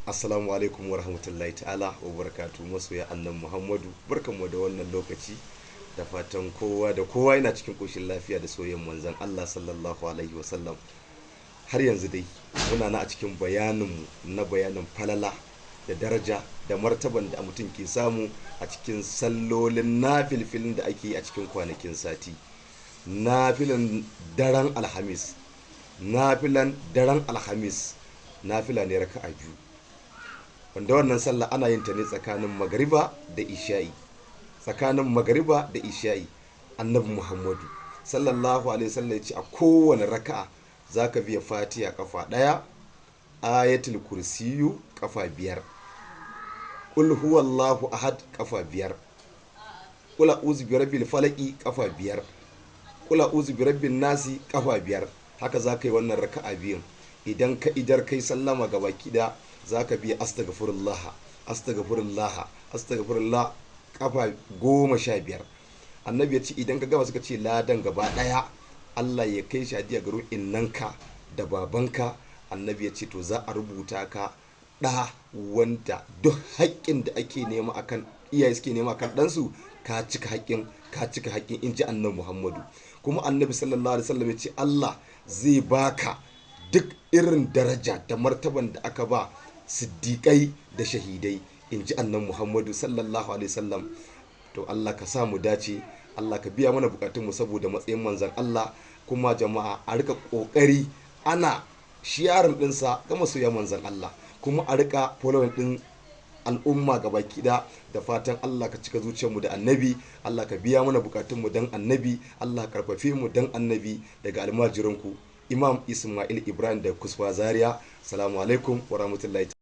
Assalamu alaikum wa rahmatullahi ta'ala wa barakatu, masoya annan Muhammadu, barkanmu da wannan lokaci, da fatan kowa da kowa yana cikin koshin lafiya da soyayyen manzon Allah sallallahu alaihi wasallam. Har yanzu dai muna na a cikin bayaninmu na bayanin falala da daraja da martaban da mutum ke samu a cikin sallolin nafilfilin da ake yi a cikin kwanakin sati. Nafilan daren Alhamis, nafilan daren Alhamis, nafila ne raka'a biyu, wanda wannan sallah ana yin ta ne tsakanin magariba da isha'i. Tsakanin magariba da isha'i, Annabi Muhammadu sallallahu alaihi wasallam ya ce a kowane raka'a zaka biya Fatiha kafa ɗaya, Ayatul Kursiyu kafa biyar, Qul huwallahu ahad kafa biyar, Qul a'udhu birabbil falaqi kafa biyar, Qul a'udhu birabbin nasi kafa biyar. Haka zaka yi wannan raka'a biyun. Idan ka idar, kai sallama gabaki ɗaya, zaka biya astaghfirullah, astaghfirullah, astaghfirullah kafa 15. Annabi ya ce idan ka gama, suka ce ladan gaba ɗaya Allah ya kai shi hadiya garin innanka da babanka. Annabi ya ce to za a rubuta ka ɗa wanda duk haƙƙin da ake nema akan iyaye suke nema akan ɗansu, ka cika haƙƙin, ka cika haƙƙin, in ji Annabi Muhammadu. Kuma Annabi sallallahu alaihi wasallam ya ce Allah zai baka duk irin daraja da martaban da aka ba siddiƙai da shahidai, in ji Annabi Muhammadu sallallahu alaihi wasallam. To Allah ka sa mu dace, Allah ka biya mana bukatunmu saboda matsayin manzon Allah. Kuma jama'a, a rika kokari ana sharing ɗinsa ga masoya manzon Allah, kuma a rika following ɗin al'umma gabaki ɗaya. Da fatan Allah ka cika zuciyarmu da Annabi, Allah ka biya mana bukatunmu dan Annabi, Allah ka karfafe mu dan Annabi. Daga almajirinku Imam Ismail Ibrahim da Kusfa Zaria. Salamu alaikum wa rahmatullahi.